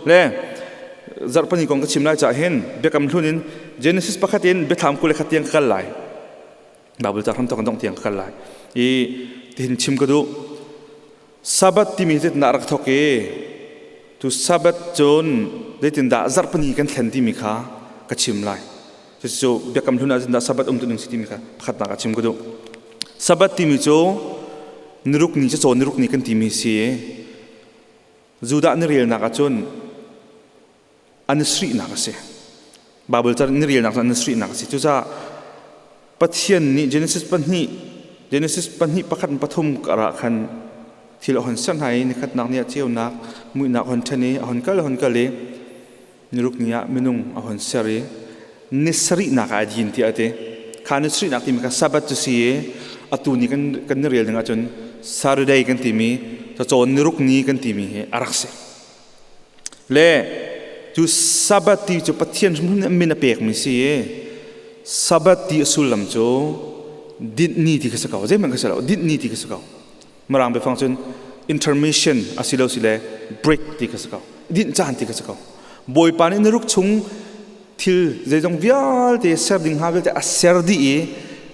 Le zarhpani kong ka chim lai cah hin biakam hlun in Genesis pakhat in biathlam 21 tiang ka kal lai. Bible ca hram thawk dong tiang ka kal lai. I tihin chim ka duh. Sabbath timi zeitindah rak thawk i tu Sabbath cun zeitindah zarhpani kan thlen timi kha ka chim lai. Cucu biakam hlun ah zeitindah Sabbath um tu ning si timi kha pakhatnak ah chim ka duh. Sabbath timi cu niruk ni cu cawn niruk ni kan timi si i Judah ni relnak ahcun an i srihnak a si. Bible ca ni relnak cu an i srihnak a si. Cucaah Pathian nih Genesis pahnih Genesis pahnih pakhat pathum karah khan thil a hon ser hna i nikhatnak ni ah ceunak muihnak a hon ṭhen i a hon kal a hon kal i niruk ni ah minung a hon ser i ni sarihnak ah a din tiah a ti. Kha ni sarihnak timi kha Sabbath cu si i atu ni kan kan ni rel ding ahcun Saturday kan timi cacawn niruk ni kan timi hi a rak si. Le cu Sabbath ti cu Pathian hrimhrim nih min a pekmi si i Sabbath ti a sullam cu dinh ni ti kha si ko. Zeihmanh kha si lo. Dinh ni ti kha si ko. Mirang biafang cun intermission asilo sile break ti kha si ko. Dinh caan ti kha si ko. Bawipa nih na ruk chung thil zeizong vialte ser ding hnga vialte a ser dih i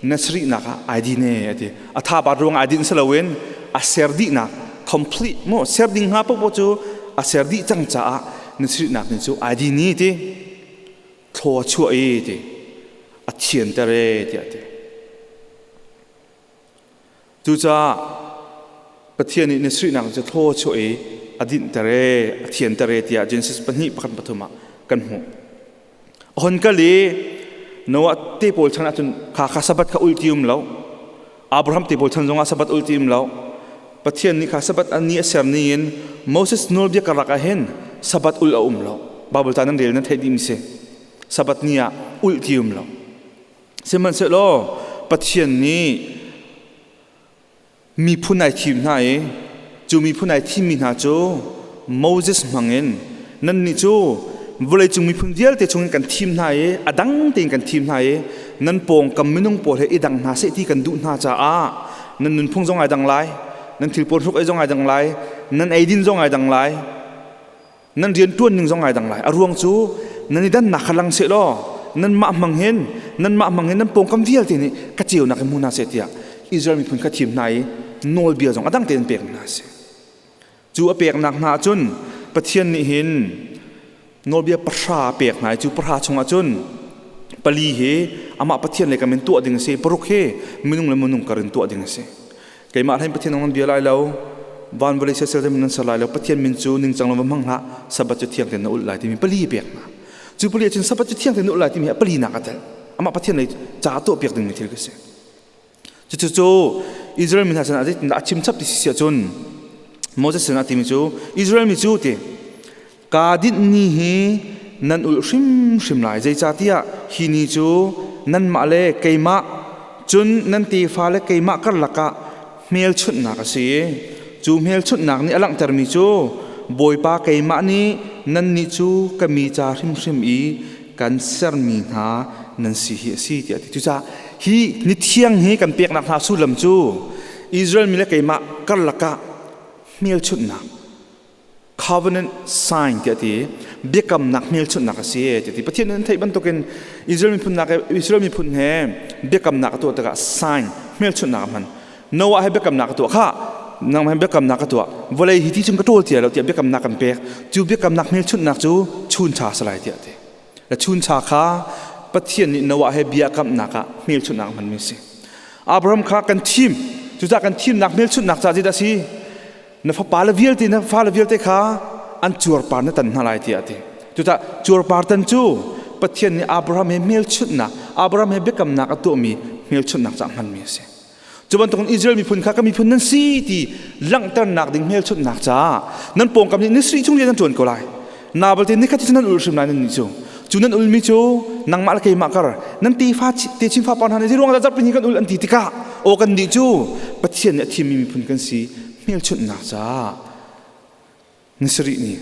na sarihnak ah ai din e a ti. A tha bat ruang ai din si loin a ser dihnak complete mo ser ding hnga popo cu a ser dih cang caah na sarihnak ni cu ai din i ti thlaw a chuah i ti a thianter e tiah ti. Cucaah Pathian nih na suihnak cu thlaw a chuah i a dinhter e, a thianter e tiah Genesis pahnih pakhat pathum ah kan hmuh. A hon kal i Noah te pawl chan ahcun kha kha Sabbath kha ul ti um lo. Abraham te pawl chan zongah Sabbath ul ti um lo. Pathian nih kha Sabbath ni a ser ni in Moses nawlbia karlak ah hin Sabbath ul a um lo. Bible ta nan rel nan theih dih mi si. Sabbath ni ah ul ti um lo. Sihmanhsehlaw Pathian nih miphun ai thim hna i cu miphun ai thimmi hna cu Moses hmangin nannih cu vawleicung miphun vialte chungin kan thim hna i a dang tein kan thim hna i nan pawngkam minung pawl he i dang hna seh ti kan duh hna caah nan nunphung zong ai dang lai, nan thil pawl hruk ei zong ai dang lai, nan eidin zong ai dang lai, Nan rianṭuan ning zong ai dang lai. A ruang cu nan i dannak kha lang seh law nanmah hmang hin nanmah hmang hin nan pawngkam vialte nih ka ceunak in hmu hna seh tiah Israel miphun kha thim hna i nawlbia zong a dang tein pek hna a si. Cu a peknak hna ahcun Pathian nih hin nawlbia pahra a pek hna i cu pahra chungah cun pali hi amah Pathian lei kam in tuah ding a si, paruk hi minung le minung kar in tuah ding a si. Keimah hlain Pathian nan bia lai lo, van vawlei sel min nan ser lai lo, Pathian min cu ningcang lo va hmang hlah, Sabbath cu thiang tein na ulh lai timi pali pek hna. Cu pali ahcun Sabbath cu thiang tein na ulh lai timi hi a pali nak a tel. Amah Pathian lei ca tuah piak dingmi thil ka si. Cucu cu Israel mi hna sinah zeitindah a chim chap ti si ahcun Moses sinah timi cu Israel mi cu ti kaa dinh ni hi nan ulh hrimhrim lai, zeicahtiah hi ni cu nanmah le keimah, cun nan tefa le keimah karlak ah hmelchunhnak a si. Cu hmelchunhnak nih a langhtermi cu Bawipa keimah nih nannih cu ka mi ca hrimhrim i kan sermi hna nan si hi a si, tiah a ti. Cucaah hi ni thiang hi kan peknak hna sullam cu Israel mi le keimah karlak ah hmelchunhnak, covenant sign tiah ti, biakamnak hmelchunhnak a si ti ti. Pathian an theih bantukin Israel miphun nak Israel miphun he biakamnak a tuah tikah sign, hmelchunhnak a hman. Noah he biakamnak a tuah kha, nangmah he biakamnak a tuah, vawlei hi ti chung ka ṭawl tia lo tiah biakamnak kan pek. Cu biakamnak hmelchunhnak cu chuncha a si lai tiah ti. Le chuncha kha Pathian nih Noah he biakamnak ah hmelchunhnak a hmanmi a si. Abraham kha kan thim, cucaah kan thimnak hmelchunhnak ca zeidah a si? Na fapa le vialte, na fale vialte kha an cuarpar na tan hna lai tiah a ti. Cucaah cuarpar tan cu Pathian nih Abraham he hmelchunhnak, Abraham he biakamnak a tuahmi hmelchunhnak caah hmanmi a si. Cu bantukin Israel miphun kha ka miphun nan si ti langhternak ding hmelchunhnak caah nan pawngkam nih ni sarih chung rian nan ṭuan ko lai. Na balte nikhat cu nan ul hrim lai nan nih cu. Cu nan ulmi cu nangmah le keimah kar nan tefa techin fapa hna nih zeiruang dah zarhpini kan ul an ti tikah aw kan nih cu Pathian nih a thimmi miphun kan si hmelchunhnak caah ni sarih ni,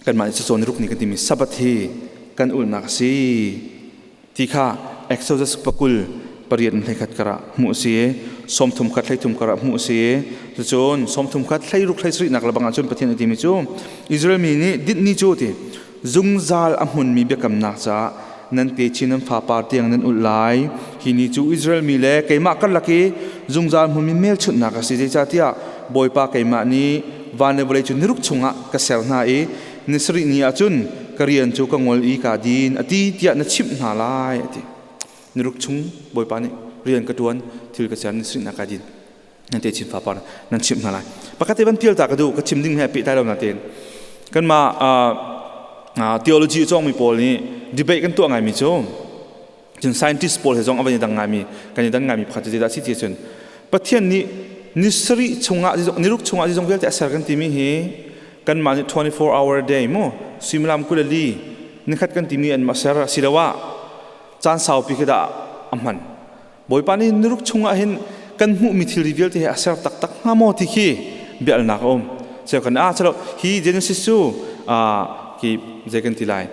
kanmah nih cacawn ruk ni kan timi Sabbath hi kan ulnak a si ti kha Exodus 28 kar ah hmuh a si. Sawmthum khat 13 kar ah hmuh a si. Cucun 30 khat 16 17 nak lebang ahcun Pathian a timi cu Israel mi nih dinh ni cu ti zungzal a hmunmi biakamnak caah nan techin nan fapar tiang nan ulh lai. Hi ni cu Israel mi le keimah karlak i zungzal hmunmi hmelchunhnak a si. Zeicahtiah Bawipa keimah nih van le vawlei cu niruk chungah ka ser hna i ni sarih ni ah cun ka rian cu ka ngol i kaa din a ti tiah na chimh hna lai a ti. Niruk chung Bawipa nih rian ka ṭuan thil ka ser ni sarih nak kaa din. Nan te chin fapar nan chimh hna lai. Pakhat te van pial ta ka duh ka chim ding he pehtlai lo natein kanmah theology a cawngmi pawl nih debate kan tuah ngaimi cu cun scientist pawl he zong a van i dang ngaimi kan i dan ngaimi pakhat cu zeidah a si ti cun Pathian nih ni sarih chungah niruk chungah zeizong vialte a ser kan timi hi kanmah nih 24 hour a day mu suimilam 24 nikhat kan timi an ser asiloah caan saupi khi dah a hman. Bawipa nih niruk chungah hin kan hmuhmi thilri vialte hi a ser taktak hnga maw ti khi biahalnak a um. Cheu kan ah chalo hi Genesis cu ki zei kan ti lai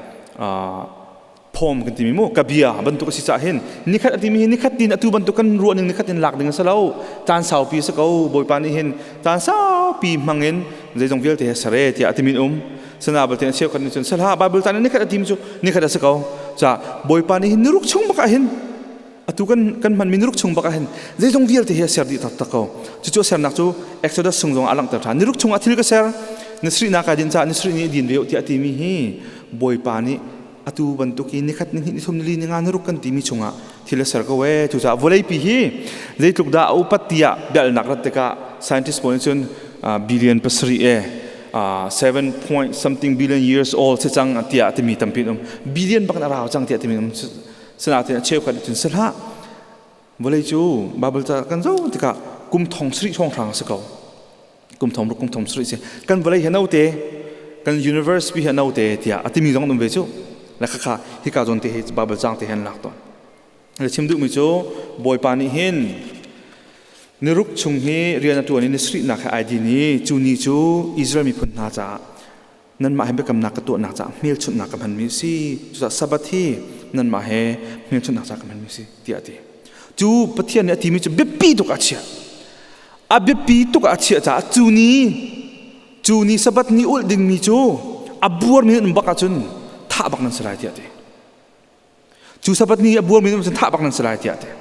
phom kan timi mu ka bia bantuk a si cah hin nikhat a timi hi nikhat tin atu bantuk kan ruah ning nikhat in lak ding a si lo caan saupi a si ko. Bawipa nih hin caan saupi hmang in zeizong vialte he sere tiah a timin um sana balte a cheukhat nih cun sala Bible tan nikhat a timi cu nikhat a si ko ca Bawipa nih hin niruk chung bak ah hin atu kan kan hmanmi niruk chung bak ah hin zeizong vialte hi a ser dih taktak ko. Cucu a sernak cu Exodus chung zong ah a langhter ṭhan. Niruk chung ah thil ka ser, nisarihnak ah din caah nisarih ni din ve tiah a timi hi Bawipa nih atu bantuk i nikhat ni hnih ni thum ni li ni nga ni ruk kan timi chungah thil a ser ko ee. Cucaah vawleipi hi zeitluk dah a upat tiah biahalnak rat tikah scientist pawl nih cun billion 7 e 7 point something billion years old si cang tiah timi tampi an um. Billion bak in a rau cang tiah timi um. Sinain a cheukhat cun si hlah. Vawlei cu Bible ca kan zoh tikah kum thong sarih hrawnghrang a si ko. Kum thong ruk kum thong sarih si. Kan vawlei hi note, kan universe pi hi note tiah a timi zong um ve cu. Le khakha hika zawn te hi Bible cang te hin lak tawn. Le chim duhmi cu Bawipa nih hin niruk chung hi rian a ṭuan i ni sarihnak he ai din i cu ni cu Israel miphun hna caah nanmah he biakamnak ka tuahnak caah hmelchunhnak ka hmanmi a si. Cucaah Sabbath hi nanmah he hmelchunhnak caah ka hmanmi a si tiah a ti. Cu Pathian nih a timi cu biapi tuk ah a chiah. A biapi tuk ah a chiah caah cu ni Sabbath ni ulh dingmi cu a buarmi nan um bak ahcun thah bak nan si lai tiah a ti. Cu Sabbath ni a buarmi nan um cun thah bak nan si lai tiah a ti.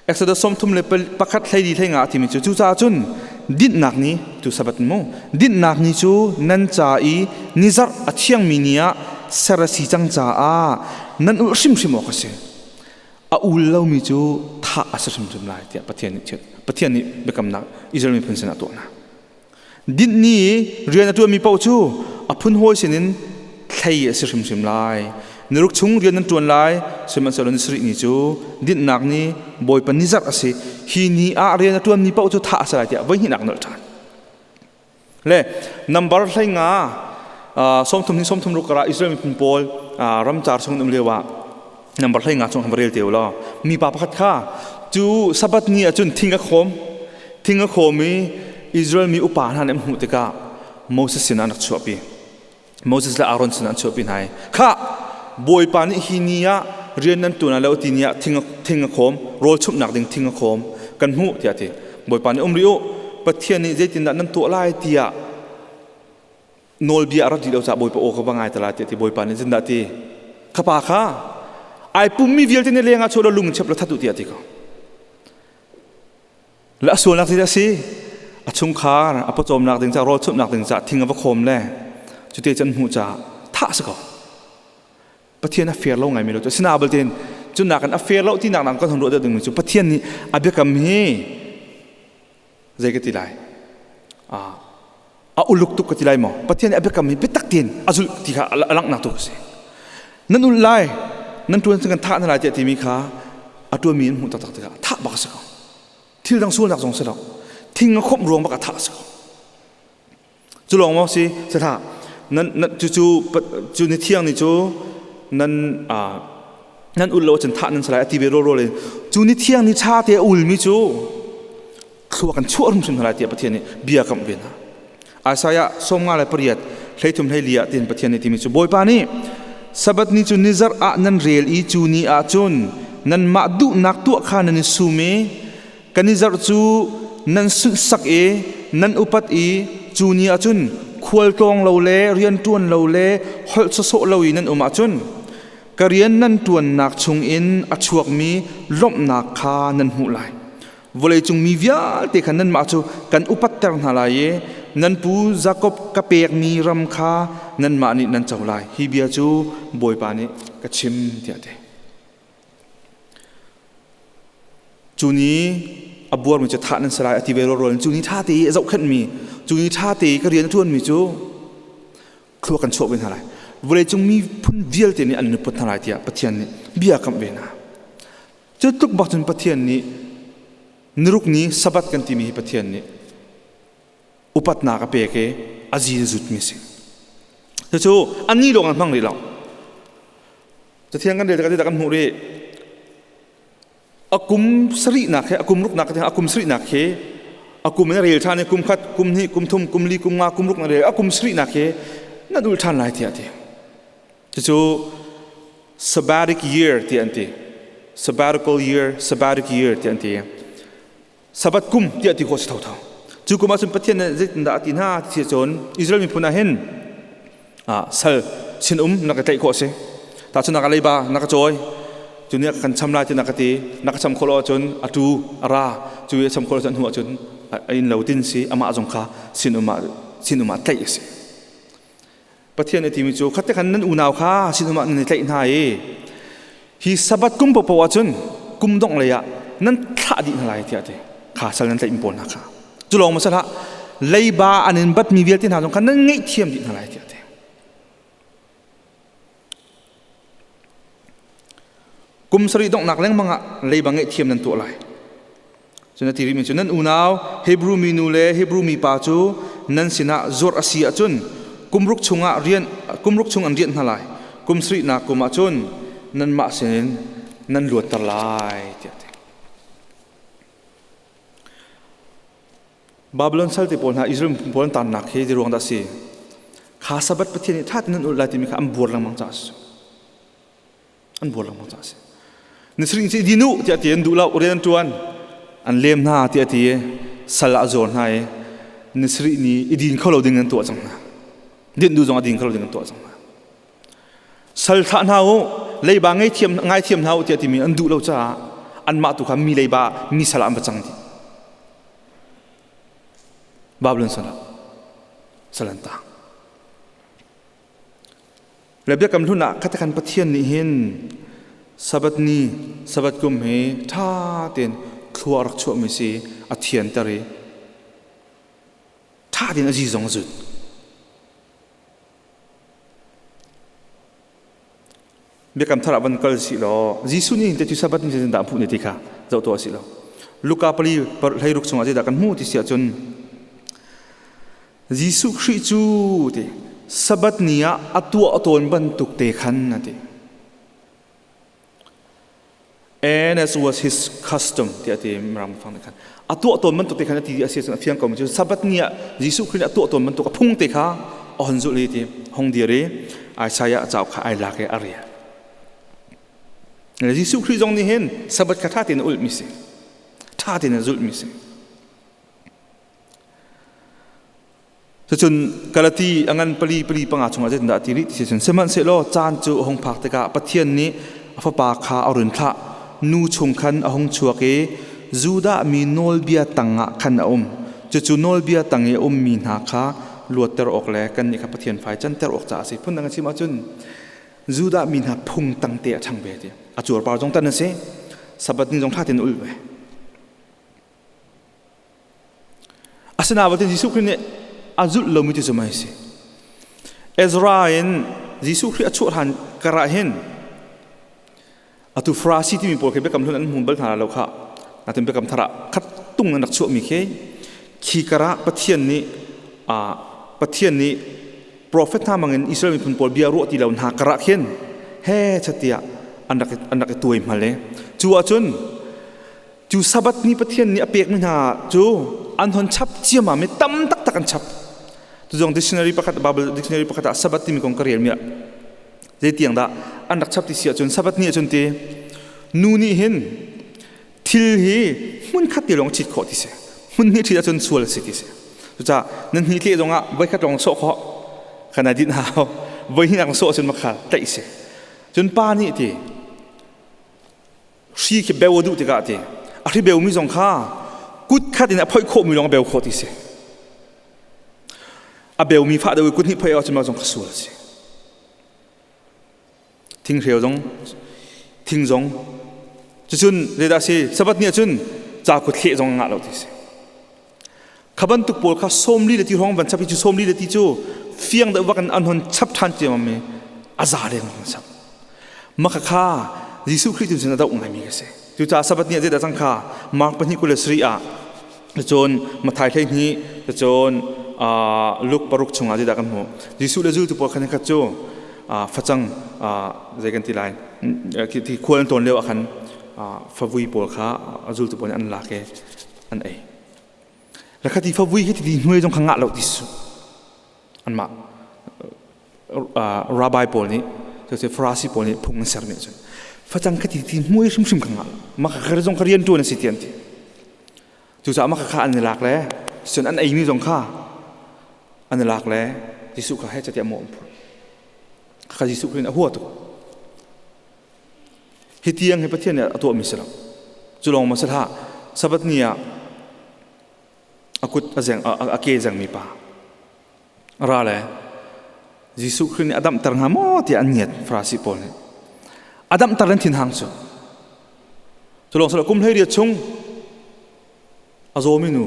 Exodus 31 14 a timi cu cucaah cun dinhnak ni tu Sabbath mu dinhnak ni cu nan ca i nizarh a thiangmi ni ah ser a si cang caah nan ulh hrimhrim awk a si. A ul lomi cu thah a si hrimhrim lai tiah Pathian nih biakamnak Israel miphun sinah a tuah hna. Dinh ni i rian a ṭuanmi paoh cu a phunhawi sinin thlei a si hrimhrim lai. Niruk chung rian nan ṭuan lai, sihmanhsehlaw ni sarih ni cu dinhnak ni Bawipa ni zarh a si. Hi ni ah rian a ṭuanmi paoh cu thah a si lai tiah voihnihnak nolh ṭhan. Le nambar 15 30 ni 36 karah Israel miphun pawl ramcar chung an um lioah nambar 15 chung han rel te u law mipa pakhat kha cu Sabbath ni ah cun thing a khawm. Thing a khawm i Israel mi upa hna nih an hmuh tikah Moses sinah an rak chuahpi. Moses le Aaron sinah an chuahpi hna i, "Khah, Bawipa nih hi ni ah rian nan ṭuan lo ti ni ah thing a khawm, rawl chumhnak ding thing a khawm, kan hmuh," tiah a ti. Bawipa nih, "Um rih u, Pathian nih zeitindah nan tuah lai tiah nawlbia a rak dih lo caah Bawipa aw ka va ngai ta lai," tiah a ti. Bawipa nih zeitindah a ti? "Kha pa kha ai pummi vialte nih leng ah chuah law lung in chep law that u," tiah a ti ko. Le a sualnak zeidah a si? A chungkhar a pawcawmnak ding caah rawl chumhnak ding caah thing a va khawm le cute cu an hmuh caah thah a si ko. Pathian a fair lo ngaimi lo cu asinain baltein cu nakin a fair lo tinak nak kan hun ruah deuh dingmi cu Pathian nih a biakam hi zei ka ti lai? A uluk tuk ka ti lai maw? Pathian nih a biakam hi biatak tein a zulh ti kha a langhnak tu a si. Nan ulh lai, nan ṭuan kan thah hna lai tiah timi kha a ṭuanmi an hmuh taktak tikah thah bak a si ko. Thil dang sualnak zong si lo. Thing a khawmh ruang bak ah thah a si ko. Cu lawng maw si? Si hlah. Nan, nan, cu, cu, cu ni thiang ni cu nan, nan ulh lo ahcun thah nan si lai a ti ve rawlrawl in cu ni thiang ni ṭha te a ulmi cu thlua kan chuah hrimhrim hna lai tiah Pathian nih bia kamh ve hna. Isaiah 58 13 14 ah tiin Pathian nih timi cu Bawipa nih Sabbath ni cu nizarh ah nan rel i cu ni ah cun nanmah duhnak tuah kha nan i sum i Kan i zarh cu nan sunhsak i nan upat i cu ni ah cun khualtlawng lo le rianṭuan lo le holh sawsawh lo i nan um ahcun ka rian nan ṭuannak chungin a chuakmi lawmhnak kha nan hmuh lai. Vawleicung mi vialte kha nanmah cu kan upatter hna lai i nan pu Jakob ka pekmi ram kha nanmah nih nan co lai. Hi bia cu Bawipa nih ka chim tiah a ti. Cu ni a buarmi cu thah nan si lai a ti ve rual in cu ni ṭha te i a zohkhenhmi, cu ni ṭha te i ka rian a ṭuanmi cu thlua kan chuah ve hna lai. Vawleicung miphun vialte nih an nuput hna lai tiah Pathian nih bia a kamh ve hna. Cu tluk bak cun Pathian nih niruk ni Sabbath kan timi hi Pathian nih upatnak a pek i a zi zutmi a si. Cucu annih lawng an hmang rih lo. Cathiang kan rel tikah kan hmuh rih. A kum sarihnak he a kum ruknak he a kum sarihnak he a kum in a rel ṭhan i kum khat, kum hnih, kum thum, kum li, kum nga, kum ruk na rel a kum sarihnak he na dul ṭhan lai tiah a ti. Cucu sabbatic year tiah an ti. Sabbatical year, sabbatic year tiah an ti. Sabbath kum tiah ti khawh si thotho. Cu kum ahcun Pathian nih zeitindah a ti hna ti cun Israel miphun ah hin sal sinum na ka tlaih khawh a si. Tahchun na ka leiba na ka cawi cu nih kan cham lai ti na ka ti na ka cham khawh lo ahcun a tu a ra cu i a cham khawh lo cun hnu ahcun a inn lo tin si amah zong kha sinum ah sinum ah tlaih a si. Pathian a timi cu khatte khan nan unau kha sinum ah nan i tlaih hna i hi Sabbath kum paohpaoh ahcun kum dongh lei ah nan thlah dih hna lai tiah a ti. Kha sal nan tlaihmi pawl hna kha. Cu lawng ma hlah leiba an in batmi vialte hna zong kha nan ngaihthiam dih hna lai tiah a ti. Kum sarih donghnak lengmang ah leiba ngaihthiam nan tuah lai. Cun a ti rihmi cu nan unau Hebru minu le Hebru mipa cu nan sinah zuarh a si ahcun kumruk chungah rian kumruk chung an rianh hna lai. Kum sarihnak kum ah cun nanmah sinin nan luatter lai tiah a ti. Babylon salte pawl hna Israel miphun pawl an taannak hi zei ruang dah a si? Kha Sabbath Pathian nih ṭha tein nan ulh lai timi kha an buar lengmang caah a si. An buar lengmang caah a si. Nisarih ci din u tiah ti an duh lo rian an ṭuan an lem hna tiah ti i sal ah a zuar hna i nisarih ni i din kho lo ding an tuah cang hna. Dinh duh zong a din kho lo ding an tuah cang hna. Sal thlah hna u leiba ngaithiam ngaithiam hna u tiah timi an duh lo caah anmah tu kha mi leiba mi sal ah an va cang dih. Babylon sal ah sal an tang. Le biakam hlun ah khatakhan Pathian nih hin Sabbath ni, Sabbath kum hi ṭha tein thlua a rak chuahmi si a thianter i ṭha tein a zi zong a zut. Biakam thar ah van kal si law Jesuh nih hin te cu Sabbath ni zeitindah a hmuh ne ti kha zoh tuah si law Luka pali hleiruk chungah zeidah kan hmuh ti si ahcun Jesuh Khrih cu ti Sabbath ni ah a tuah tawn bantuk te khan a ti. And as was his custom tiah a ti Mirang fang nih khan a tuah tawn bantuk te khan a ti a si ahcun a fiang ko mi cu Sabbath ni ah Jesuh Khrih nih a tuah tawn bantuk a phung te kha a hon zulh i ti hong dir i Isaiah cauk kha ai lak i a rel. Jesuh Khrih zong nih hin Sabbath kha ṭha tein a ulhmi si. Ṭha tein a zulhmi si. Cucun Galati a ngan pali pali panga chungah zeitindah a ti rih ti si cun sihmanhsehlaw caan cu a hung phak tikah Pathian nih a fapa kha a run thlah. Nu chung khan a hung chuak i Judah mi nawlbia tangah khan a um. Cucu nawlbia tang i a ummi hna kha luatter awk le kannih kha Pathian fai canter awk caah a si. Phundang a chim ahcun Judah mi hna phung tangte a ṭhang ve ti. A cuarpar zong tan a si. Sabbath ni zong ṭha tein a ulh ve. Asinain Jesuh Khrih nih a zulh lomi ti cu mei a si. Ezra in Jesuh Khrih a chuah hlan karah hin atu Farasi timi pawl khi biakam hlun an hmu bal hna lo kha natin biakam thar ah khat tung an rak chuahmi khi khi karah Pathian nih Pathian nih profet hna mangin Israel miphun pawl bia ruah ti lo hna karah khin he chatiah an rak an rak i tuai hmal i cu ahcun Cu Sabbath ni Pathian nih a pekmi hna cu an hon chap ciammam i tam taktak an chap. Tuzong dictionary pakhat Bible dictionary pakhat ah Sabbath timi kong ka relmi ah zeitiang dah an rak chap ti si ahcun Sabbath ni ahcun ti nu nih hin Thil hi hmun khat te lawng ṭhit khawh ti si. Hmun hnih ṭhit ahcun sual a si ti si. Cucaah nan hni tleh zongah voikhat lawng sawh khawh kana dinh hau. Voi hnih nak sawh ahcun makha tlaih si. Cun pa nih ti hri khi beu a duh tikah ti a hri beumi zong kha kut khat in a phoih khawhmi lawng a beu khawh ti si. A beumi fah deuh i kut hnih phoih ahcun mah zong kha sual a si. Thinghreu zong thing zong cucun zeidah si Sabbath ni ahcun ca kut thleh zong ngah lo ti si. Kha bantuk pawl kha 40 le ti hrawng van chap hi cu 40 le ti cu fiang deuh bak in an hon chap ṭhan ciammam i a za leng an chap. Maka kha Jesuh Khrih tu cun a doh ngaimi ka si. Cucaah Sabbath ni ah zeidah cang kha Mark 2:23 ah cun Matthai 12 cun Luke 6 chungah zeidah kan hmuh. Jesuh le zultu pawl khan khat cu facang zei kan ti lai ti khual an tawn lio ah khan favui pawl kha a zultu pawl nih an lak i an ei. Le khati favui hi ti hnuai zong kha ngah lo ti su. Anmah rabbi pawl nih cucu Farasi pawl nih phung an sermi cun facang khati ti hmuai hrimhrim kha ngah lo. Mah kha zong kha rian ṭuan a si ti an ti. Cucaah mah kha an i lak le cun an eimi zong kha an i lak le Jesuh kha heh catiah mawh an phurh. Kha Jesuh Khrih nih a hua tuk. Hi tiang hi Pathian nih a tuahmi si lo. Cu lawng ma si hlah. Sabbath ni ah a kut a zeng a ke zengmi pa ra le Jesuh Khrih nih a damter hnga maw tiah an ngiat Farasi pawl nih. A damter an thinhang cu. Cu lawng si lo kum 18 chung a zawmi nu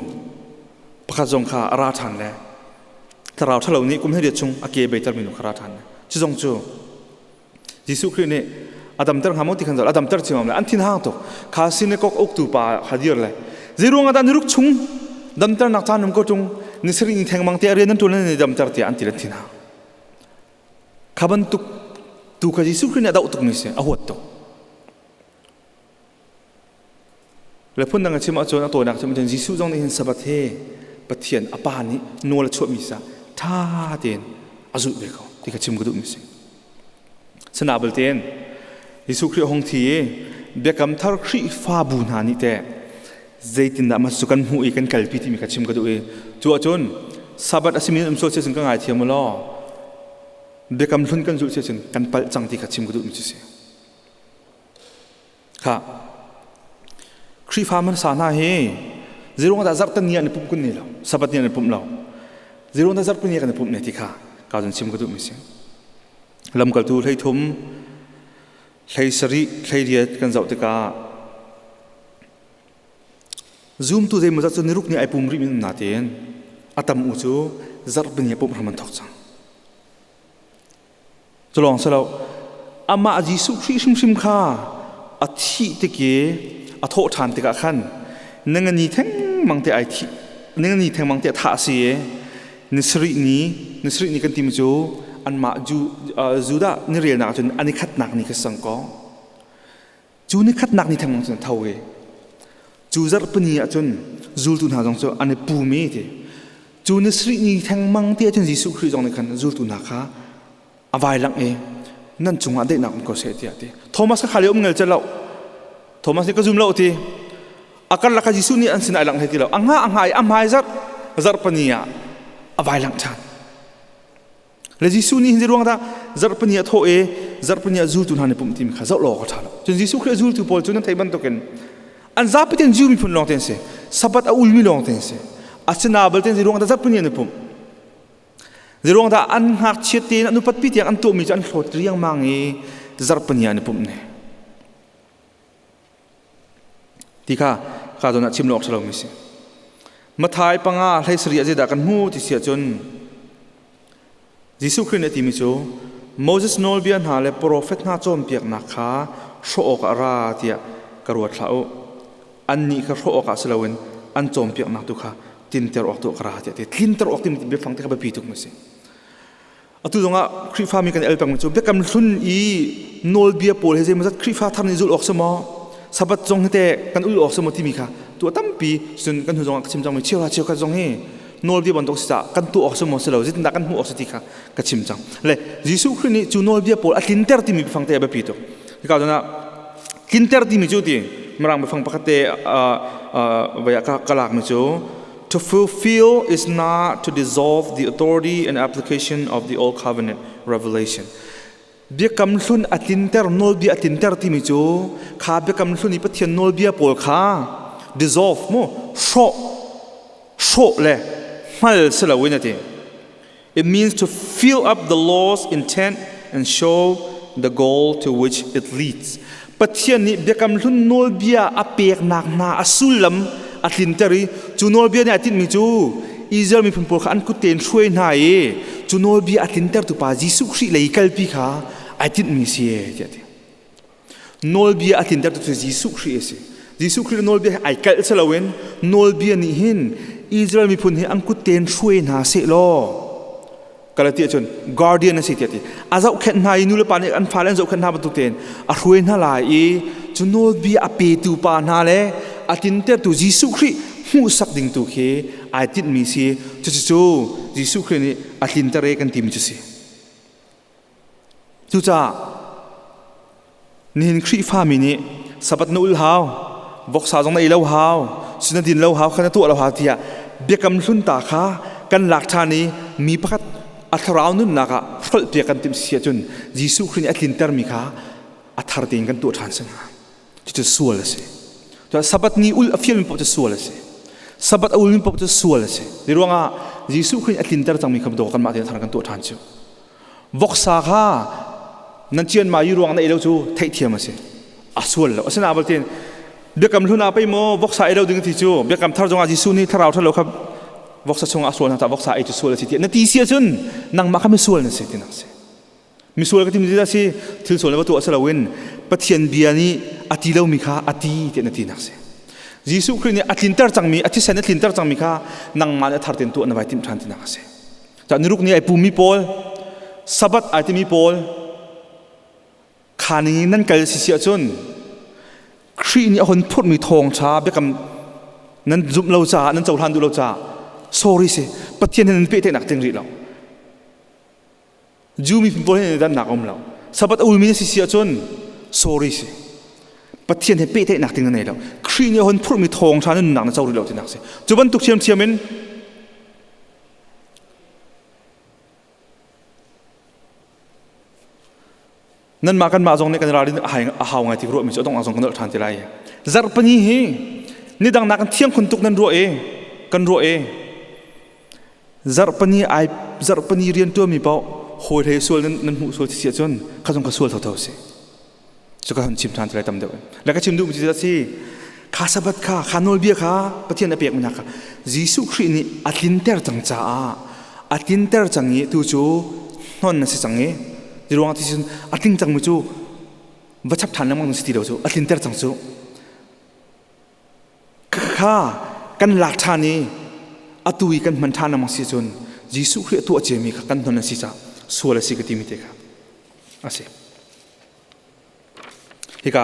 pakhat zong kha a ra ṭhan le thlarau ṭhalo nih kum 18 chung a ke beitermi nu kha ra ṭhan le cu zong cu Jesuh Khrih nih a damter hnga maw ti khan a damter ciamam le an thinhang tuk. Kha synagogue uktu pa kha dir le zeiruang ah dah niruk chung damternak caan um ko ṭung ni sarih ni thengmang te rian nan ṭuan nan i damter tiah an ti le thinhang. Kha bantuk tu kha Jesuh Khrih nih a doh tukmi si, a huat tuk. Le phundang a chim ahcun a tawinak chim ahcun Jesuh zong nih hin Sabbath he Pathian a Pa nih nawl a chuahmi sa ṭha tein a zulh ve ko ti kha chim ka duhmi si. Sana belte in Jesuh Khrih hong thi i biakam thar Khrihfabu hna nih teh zeitindah mah cu kan hmuh i kan kalpi timi kha chim ka duh i cu ahcun Sabbath a simi um sual cun ka ngaithiam u law biakam hlun kan zulh cun kan palh cang ti kha chim ka duhmi cu si. Kha Khrihfa hmasa hna hi zeiruang dah zarhten ni ah an i pumh kun ni lo Sabbath ni an i pumh lo zeiruang dah zarhpi ni ah kan i pumh ne ti kha ka zun chim ka duhmi si. Lamkaltu 13 17 18 kan zoh tikah zumtu zeimawzat cu niruk ni ai pum rih mi na tein a tam u cu zarhpi ni ah pumh hram an thawk cang. Cu lawng si lo amah Jesuh Khrih hrimhrim kha a thih tik i a thawh ṭhan tikah khan ningani thengmang te ai thih ningani thengmang te a thah a si i ni sarih ni ni sarih ni kan timi cu anmah Judah ni relnak cun an i khatnak ni kha sang kaw Cu ni khatnak ni thengmang cun a tho i cu zarhpini ah cun zultu hna zong cu an i pum i ti. Cu ni sarih ni thengmang te ah cun Jesuh Khrih zong nih khan zultu hna kha a vai langh i nan cungah daihnak um ko seh tiah a ti. Thomas kha khali um ngel lo. Thomas nih ka zum lo ti. A karlak kha Jesuh nih an sinah ai langh hlei ti lo. A hngah a hngah i a hmai zarh zarhpini ah a vai langh ṭhan. Le Jesuh nih hin ruang dah zarhpini a thawh i zarhpini ah zultu hna nih pumh timi kha zoh law ka ṭha lo. Cun Jesuh Khrih a zultu pawl cu nan theih bantukin an zapi tein Jew miphun lawng te an si. Sabbath a ulmi lawng te an si. Asina balte ruang dah zarhpini an i pumh. Zeiruang dah an ngakchiat tein an upat pi tiang an tuahmi cu an hlawt riangmang i zarhpini ah an i pumh ne. Ti kha ka zawn ah chim lo awk ṭha lomi si. Mathai 5 17 ah zeidah kan hmu ti si ahcun Jesuh Khrih nih a timi cu Moses nawlbia hna le profet hna cawnpiaknak kha hrawh awkah a ra tiah ka ruat hlah u. Annih kha hrawh awkah si loin an cawnpiaknak tu kha tlinter awk tu ah ka ra tiah a ti. Tlinter awk timi biafang te kha biapi tuk mi a si. Atu zongah Khrihfami kan el pengmi cu biakam hlun i nawlbia pawl hi zeimawzat Khrihfa thar nih zulh awk si maw Sabbath zong hi teh kan ulh awk si maw timi kha tuah tampi cun kan hnu zongah ka chim cangmi cheuhra cheukhat zong hi nawlbia bantuk si caah kan tuah awk si maw si lo zeitindah kan hmuh awk si ti kha ka chim cang le Jesuh Khrih nih cu nawlbia pawl a tlinter timi biafang te a biapi tuk hika zawn ah tlinter timi cu ti Mirang biafang pakhat te vai ah ka lakmi cu to fulfill is not to dissolve the authority and application of the old covenant revelation. Biakam hlun a tlinter nawlbia a tlinter timi cu kha biakam hlun i Pathian nawlbia pawl kha dissolve mu hrawh hrawh le hngal si loin a ti. It means to fill up the law's intent and show the goal to which it leads. Pathian nih biakam hlun nawlbia a peknak hna a sullam a tlinter i cu nawlbia nih a tinhmi cu Israel miphun pawl kha an kut tein hruai hna i cu nawlbia a tlintertu pa Jesuh Khrih lei kalpi kha ai tinhmi si tiah a ti. Nawlbia a tlintertu cu Jesuh Khrih a si. Jesuh Khrih nawlbia hi ai kalh si loin nawlbia nih hin Israel miphun hi an kut tein hruai hna seh law Galati ahcun guardian a si tiah ti. A zohkhenh hna i nulepa nih an fale an zohkhenh hna bantuk tein a hruai hna lai i cu nawlbia a petu pa hna le a tintertu Jesuh Khrih hmuhsak ding tu khi ai tinhmi si. Cucu Jesuh Khrih nih a tlinter e kan timi cu si. Cucaah nihin Khrihfami nih Sabbath na ul hau, voksa zong na ei lo hau, sin na din lo hau, kha na tuah lo hau tiah biakam hlun ta kha kan lak ṭhan i mi pakhat a thlarau nunnak ah hrolhpiak kan timh si ahcun Jesuh Khrih nih a tlintermi kha a thar tein kan tuah ṭhan si hnga. Cucu sual a si. Sabbath ni ul a fialmi paoh cu sual a si. Sabbath a ulmi paoh cu sual a si. Hi ruangah Jesuh Khrih nih a tlinter cangmi kha kanmah tein a thar kan tuah ṭhan cu. Voksa kha nan cian ma yi ruang na ei lo cu theihthiam a si. A sual lo. Asinain baltin biakam hlun ah pei maw voksa ei lo ding ti cu biakam thar zongah Jesuh nih thlarau ṭhalo kha voksa chungah a sual hna caah voksa ei cu sual a si tiah na ti si ahcun nangmah kha misual na si tinak si. Misual ka timi cu si thil sual na va tuah si loin Pathian bia nih a ti lomi kha a ti tiah na tinak si. Jesuh Khrih nih a tlinter cangmi a thisen a tlinter cangmi kha nangmah nih a thar tein tuah na vai timh ṭhan tinak a si. Cah niruk ni ai pummi pawl Sabbath ai timi pawl kha ning in nan kal si si ahcun Khrih nih a hun phurhmi thawngṭha biakam nan zumh lo caah nan cohlan duh lo caah sorry si Pathian he nan pehtlaihnak tling rih lo. Jew miphun pawl he dannak a um lo. Sabbath a ulmi na si si ahcun sorry si. Pathian he pehtlaihnak ding na nei lo. Khrih nih a hun phurhmi thawngṭha na nunnak na co rih lo tinak si. Cu bantuk ṭhiamṭhiam in nanmah kanmah zong nih kan ralrin a hau ngai ti ruahmi cu a dongh zong kan nolh ṭhan ti lai. Zarhpini hi nidang nak in thiang khun tuk nan ruah i kan ruah i Zarhpini ai zarhpini rian ṭuanmi paoh hawi hlei sual nan, nan hmuh sual si ahcun kha zong ka sual thotho si. Cu ka hun chim ṭhan lai tam deuh. Le ka chim duhmi cu si kha Sabbath kha kha nawlbia kha Pathian a pekmi hna kha Jesuh Khrih nih a tlinter cang caah a tlinter cang i tu cu hnon na si cang i ruang ti cun a tling cangmi cu va chap ṭhan lengmang si ti lo cu a tlinter cang cu Kha kan lak ṭhan i atu i kan hman ṭhan lengmang si cun Jesuh Khrih a tuah ciami kha kan hnon a si caah sual a si ka timi te kha a si. Hika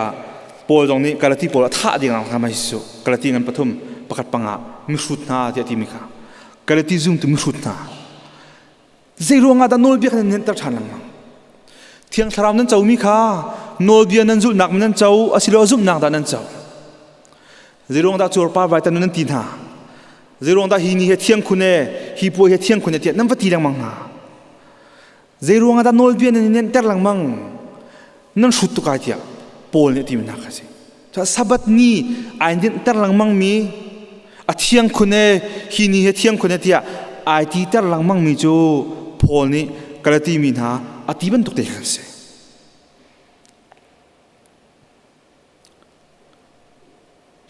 Paul zong nih Galati pawl a thah ding ah kha su Galati ngan pathum pakhat panga mihrut hna tiah timi kha Galati zumtu mihrut hna Zei ruangah dah nawlbia kha nan nenhter ṭhan lengmang? Thiang Thlarau nan comi kha nawlbia nan zulhnak nan co asiloah zumhnak dah nan co? Zei ruang dah cuarpar vai tan nan ti hna? Zei ruang dah hi ni he thiang khun e, hi puai he thiang khun e tiah nan va ti lengmang hna? Zei ruangah dah nawlbia nan i nenhter lengmang? Nan hrut tuk ai tiah Paul nih a timi hna kha a si. Sabbath ni ai dinhter lengmangmi a thiang khun e hi ni hi thiang khun e tiah ai titer lengmangmi cu Paul nih Galati mi hna a ti bantuk te khan si.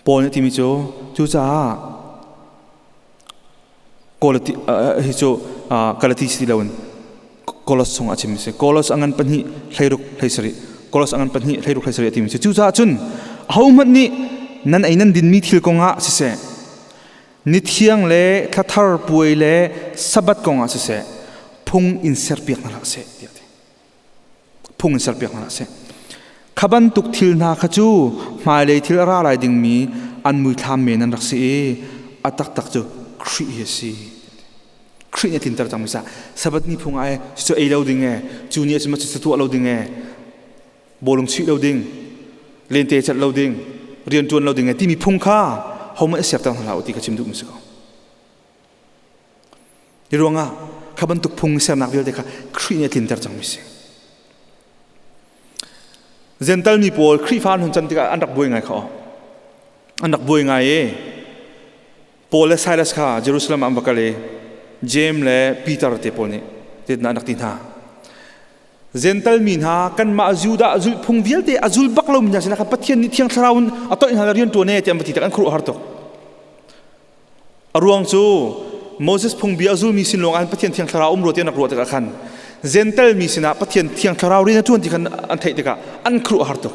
Paul nih a timi cu cucaah Galati hi cu Galati si loin Kolos chung a chim si. Kolos a ngan pahnih 16 17 Kolos a ngan pahnih 16 17 a timi si. Cucaah cun ahohmanh nih nan ei nan dinmi thil kongah siseh ni thiang le thlathar puai le sabbath kongah siseh phung in serpiak hna hlah seh tiah ti. Phung in serpiak hna hlah seh. Kha bantuk thil hna kha cu hmailei thil a ra lai dingmi an muithlam men an rak si i a taktak cu Khrih hi a si. Khrih nih a tlinter cangmi sa Sabbath ni phung ah cu ei lo ding e cu ni ah cu tuah lo ding e bawlung chuih lo ding lente celh lo ding. Rian ṭuan lo ding e timi phung kha hohmanh i serter hna hlah u ti kha chim duhmi si ko. Hi ruangah kha bantuk phung sernak vialte kha Khrih nih a tlinter cangmi si. Gental mi pawl Khrihfa an hun can tikah an rak buai ngai kha. An rak buai ngai i Paul le Silas kha Jerusalem ah an va kal i Jeim le Peter te pawl nih zeitindah an rak ti hna. Gental mi hna kanmah Judah zulhphung vialte a zul bak lomi hna sinah khan Pathian nih Thiang Thlarau in a toih hna le rian ṭuan e tiah an va ti tik an khuaruah har tuk. A ruang cu Moses phungbia a zulmi sin lawng ah Pathian Thiang Thlarau um rua ti an rak ruah tikah khan Gental mi sinah Pathian Thiang Thlarau rian a ṭuan ti khan an theih tikah an khuaruah har tuk.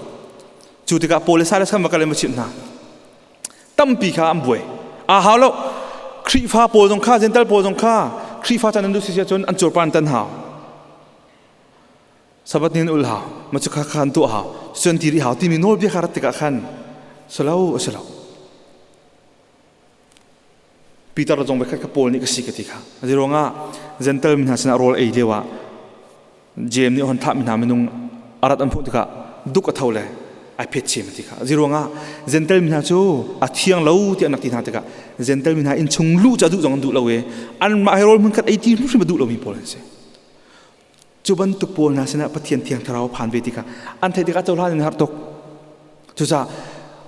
Cu tikah Paul le Silas khan va kal in va chimh hna. Tampi kha an buai. Aa hau lo. Khrihfa pawl zong kha Gental pawl zong kha Khrihfa chan an duh si cun an cuarpan tan hau. Sabbath ni an ul hau. Ma cu kha kha an tuah hau. Cun ti rih hau timi nawlbia kha rat tikah khan salo a si lo. Peter zong voikhat kha Paul nih ka si ka ti kha. Zei ruangah Gentle mi hna sinah rawl ei lio ah Jeim nih a hon thahmi hna minung a rat an hmuh tikah duk a tho le ai phet chem a ti kha. Zei ruangah Gentle mi hna cu a thiang lo tiah an rak ti hna tikah Gentle mi hna inn chung luh cu a duh zong an duh lo i anmah he rawl hmunkhat ei ti hrimhrim a duh lomi pawl an si. Cu bantuk pawl hna sinah Pathian Thiang Thlarau a phan ve tikah an theih tikah cohlan in har tuk. Cucaah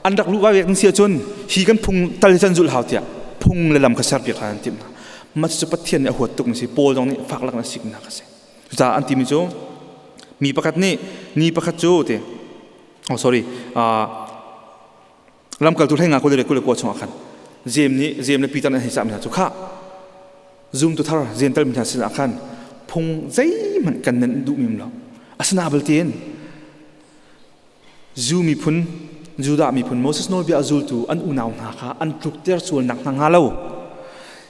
an rak luh vai si ahcun hi kan phung tal hi can zulh hau tiah phung le lam kha serpiak hna an timh hna. Mah cucu Pathian nih a huat tuk mi si. Paul zong nih fak lak in a sik hna kha si. Cucaah an timi cu mi pakhat nih ni pakhat cu ti oh sorry lamkaltu hlei nga 21 chungah khan Jeim nih Jeim le Peter nih an hei cahmi hna cu khah zumtu thar Gentle mi hna sinah khan phung zeihmanh kan nan duh mim lo asina belte Jew miphun Judah miphun Moses nawlbia a zultu an unau hna kha an tlukter sualnak hna hnga lo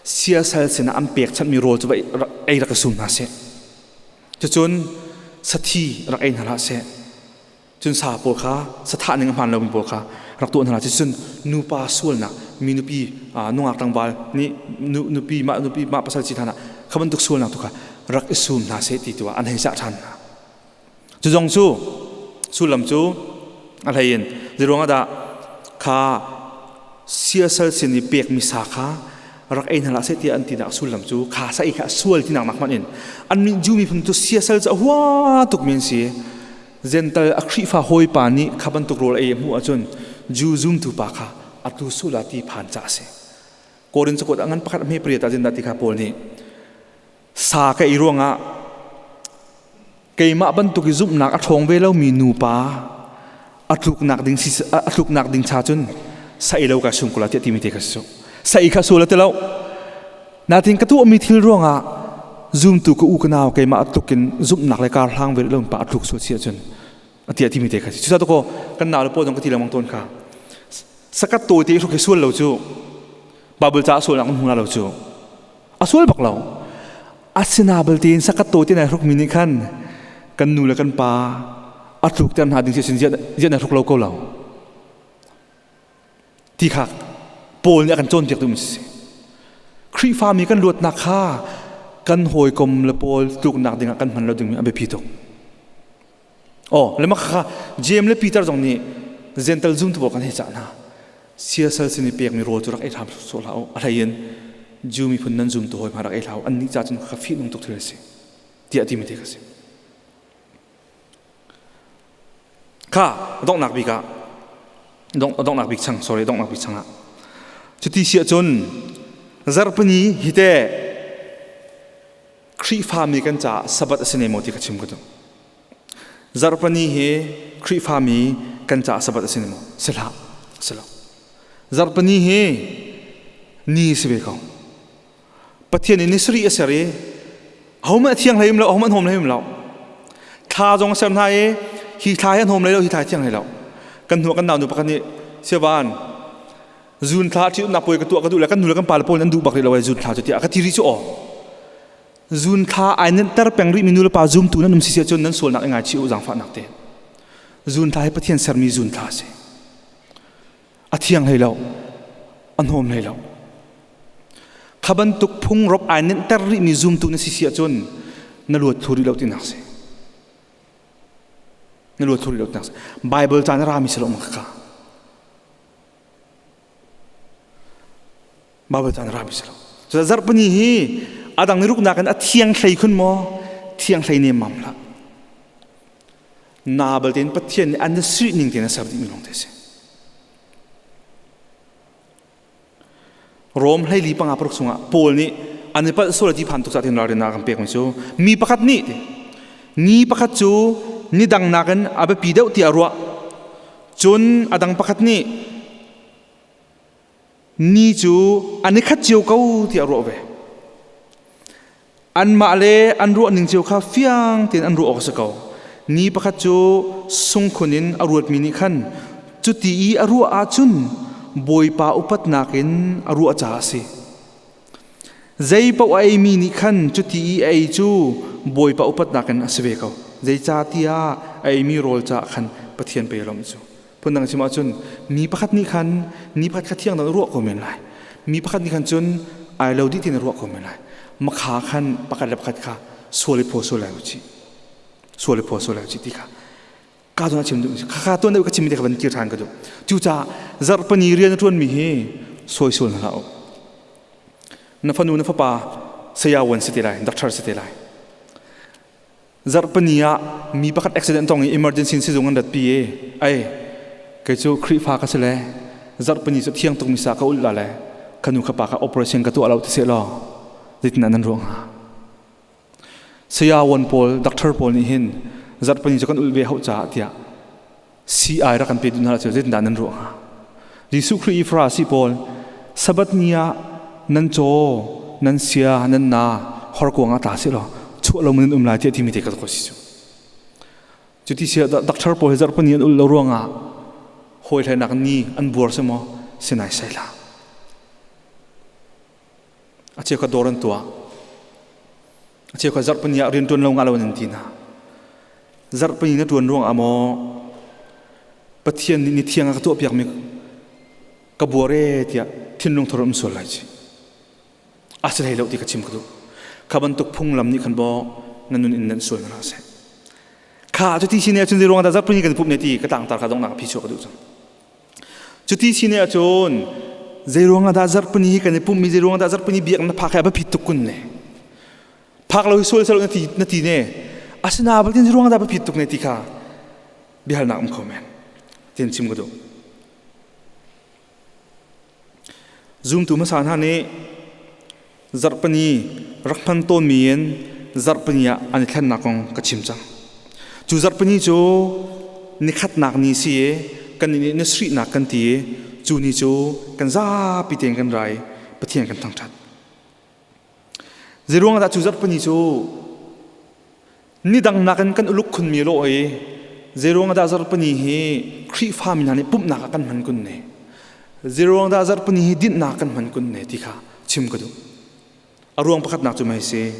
siasal sinah an pekchanhmi rawl cu ei rak i sum hna seh cucun sathi rak ei hna hlah seh Cun sa pawl kha sathah ning a hmaan lomi pawl kha rak tuah hna lai. Cucun nupa sualnak mi nupi nungak tlangval nih nupi mah nupi mah pasal ci hna kha bantuk sualnak tu kha rak i sum hna seh ti tu ah an hei cah ṭhan hna. Cu zong cu sullam cu a hlei in zeiruang ah dah kha siasal sin i pekmi sa kha rak ei hna hlah seh tiah an tinak sullam cu kha sa ei kha sual tinak nak hmanh in annih Jew miphun cu siasal cu a hua tukmi an si. Gentle a Khrihfa hawipa nih kha bantuk rawl ei a hmuh ahcun Jew zumtu pa kha atu sula ti phan ca a si. Korin cakuat a ngan pakhat a hme pariat ah zindah ti kha Paul nih sa ka ei ruangah keimah bantuk i zumhnak a ṭhawng ve lomi nupa a tluknak ding si a tluknak ding cha cun sa ei lo ka sung kula tiah timi te kha si sa ei kha sual a ti lo Natin ka tuahmi thil ruangah zumtu ka u ka nau keimah tluk in zumhnak le kar hlang ve lo pa a tluk sual si ahcun a ti timi te kha si. Cucaah ko kan nau le pawl zong ka ti lengmang tawn kha. Sakat tawi te hruk hi sual lo cu Bible ca sualnak hmu lo cu a sual bak lo. Asina belte in sakat tawi te nai hruk mi nih khan kan nu le kan pa a tluk ter hna ding si sin ziah na hruk lo ko lo. Ti kha Paul nih a kan cawnpiak duhmi si. Khrihfami kan luatnak kha kan hawikom le pawl tluknak dingah kan hman lo dingmi a biapi tuk. Oh, le mah kha James le Peter zong nih Gentle zumtu pawl kan hei cah hna. Siasal sin i pekmi rawl cu rak ei hram sawh hlah u. A hlei in Jew miphun nan zumtu hawi hma rak ei hlah u. Annih ca cun kha fihnung tuk thil a si. Tiah timi te kha si. Kha donghnak bik ah donghnak bik chang sorry donghnak bik chang ah cuti si ahcun zarhpini hi te Khrihfami kan caah Sabbath a si ne maw ti ka chim ka duh. Zarhpini hi Khrihfami kan caah Sabbath a si ne maw? Si hlah, si lo. Zarhpini hi ni si ve ko. Pathian nih ni sarih a ser i ahohmanh a thiang hlei um lo, ahohmanh an hawm hlei um lo. Thla zong a ser hna i hi thla hi an hawm hlei lo, hi thla hi thiang hlei lo. Kan hnu kan naunu pakhat nih siavan zun thla ṭhitumnak puai ka tuah ka duh le kan nu le kan pa le pawl an duh bak rih lo ai zun thla cu tiah ka ti rih cu aw. Zun thla ai nenhter peng rih mi nu le pa zumtu nan um si si ahcun nan sualnak i ngaichih u zaangfahnak te. Zun thla hi Pathian sermi zun thla a si. A thiang hlei lo. A hnawm hlei lo. Kha bantuk phungrop ai nenhter rihmi zumtu na si si ahcun na luat thlu rih lo tinak si. Na luat thlu rih lo tinak si. Bible ca na rami si lo ma kha. Baibal caan rami si lo. Cu zarhpini hi adang ni ruknak in a thiang hlei khun maw? Thiang hlei nem mam hlah. Na balte in Pathian nih an sui ning tein a ser dihmi lawng te si. Rom hleili panga paruk chungah Paul nih an i palh sual ti phan tuk cah tin ralrin a kan pekmi cu mi pakhat nih ni pakhat cu ni dang nakin a biapi deuh tiah a ruah cun a dang pakhat nih ni cu an i khat cio ko tiah a ruah ve anmah le an ruah ning cio kha fiang tein an ruah awk a si ko ni pakhat cu sungkhun in a ruatmi nih khan cuti i a ruah ahcun bawipa upatnak in a ruah caah a si zei paoh a eimi nih khan cuti i a ei cu bawipa upatnak in a si ve ko zeicahtiah a eimi rawl caah khan Pathian pei a lawmh cu Phundang chim ahcun mi pakhat nih khan ni pakhat kha thiang dang ruah ko men lai. Mi pakhat nih khan cun ai lo dih tin ruah ko men lai. Makha khan pakhat le pakhat kha sual i phaw sual lai u cih. Sual i phaw sual lai u cih ti kha ka tuan chim duh kha kha tuan deuh ka chim ti kha van kir ṭhan ka duh. Cucaah zarhpani rian a ṭuanmi hi sawi sual hna hlah u. Na fanu na fapa saya wan si te lai, doctor si te lai. Zarhpini ah mi pakhat accident tong i emergency sizung an ratpi i ai kei cu Khrihfa ka si le zarhpini cu thiang tuk mi sa ka ulh la le ka nu ka pa kha operation ka tuah lo ti seh law zeitin nan ruah hnga? Saya wan pawl doctor pawl nih hin zarhpini cu kan ulh ve hauh caah tiah CI rak kan pe duh hna cu zeitindah nan ruah hnga? Jesuh Khrih i Farasi pawl Sabbath ni ah nan caw, nan sia, nan na horkuang ah tla seh law chuah lo nan um lai tiah timi te ka ko si cu. Cuti sia doctor pawl hi zarhpini an ul lo ruangah hawi hlainak ni an buar si maw sinai sai la. A cheu kha dawr an tuah. A cheu kha zarhpini ah rian ṭuan lo ngah lo an ti hna. Zarhpini na ṭuan ruangah maw Pathian nih ni thiang a ka tuahpiakmi ka buar ee tiah thinlung thar um sual lai ci. A si hlei lo ti ka chim ka duh. Kha bantuk phunglam nih khan baw nan nun in nan sual hna seh. Kha cuti si ne ahcun zei ruangah dah zarhpini kan pumh ne ti ka tlangtar kha donghnak phi chuah ka duh cang. Cuti si ne ahcun zei ruangah dah zarhpini hi kan i pumhmi zei ruangah dah zarhpini biak na phak hi a biapit tuk kun ne. Phak lo hi sual sal na ti na ti ne. Asina baltin zei ruangah dah biapit tuk ne ti kha biahalnak um kho men. Tin chim ka duh. Zumtu hmasa hna nih zarhpini rak hman tawnmi in zarhpini ah an i thlennak kong ka chim cang. Cu zarhpini cu nikhatnak ni si i kan nih ni sarihnak kan ti i cu ni cu kan zapi tein kan ra i Pathian kan thangṭhat. Zeiruang dah cu zarhpini cu Nidang nakin kan uluk khunmi lawh i zeiruang dah zarhpini hi Khrihfa mi hna nih pumhnak ah kan hman kun ne? Zeiruang dah zarhpini hi dinhnak kan hman kun ne ti kha chim ka duh. A ruang pakhatnak cu mei si.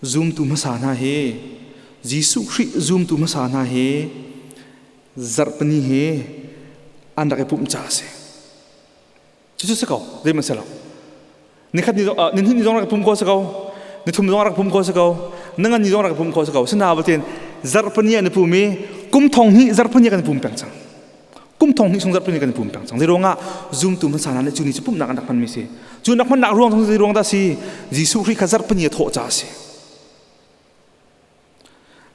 Zumtu hmasa hna hi Jesuh Khrih zumtu hmasa hna hi zarhpini hi an rak i pumh ca a si. Cucu si ko, zeihmanh si lo. Nikhat ni zong ni hnih ni zong rak pum ko si ko. Ni thum zong rak pum ko si ko. Nangan ni zong rak pum ko si ko. Sina batin zarhpani an pum i kum thong hnih zarhpani kan pum peng cang. Kum thong hnih chung zarhpani kan pum peng cang. Zei ruangah zumtu hmasa hna nih cu ni cu pumhnak an rak hmanmi si. Cu nak hmannak ruang zong zei ruang dah si? Jesuh Khrih kha zarhpani a thawh ca a si.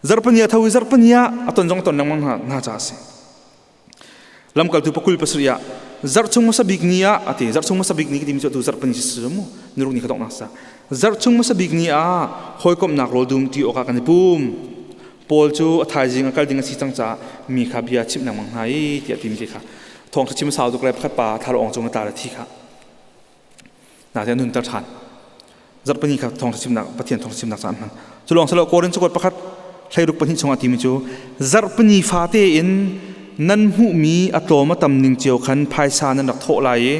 Zarhpini a tho i zarhpini ah a ton zong ton lengmang hna, hna caah a si. Lamkaltu pakul pasarih ah zarh chung hmasa bik ni ah a ti zarh chung hmasa bik ni timi cu atu zarhpini si mu niruk ni kha donghnak sa zarh chung hmasa bik ni ah hawikomhnak rawl dum ti awkah kan i pum Paul cu a thaizing a kal ding a si cang caah mi kha bia chimh lengmang hna i tiah timi te kha thawngṭha chim sau tuk le pakhat pa thal ong cung a tla le thi kha Nain a nunter ṭhan. Zarhpini kha thawngṭha chimnak Pathian thawngṭha chimnak caah an hman. Cu lawng silo Korin cakuat pakhat hleiruk pahnih chungah timi cu zarhpini fate in nan hmuhmi a tlawm a tam ning cio khan phaisa nan rak thawh lai i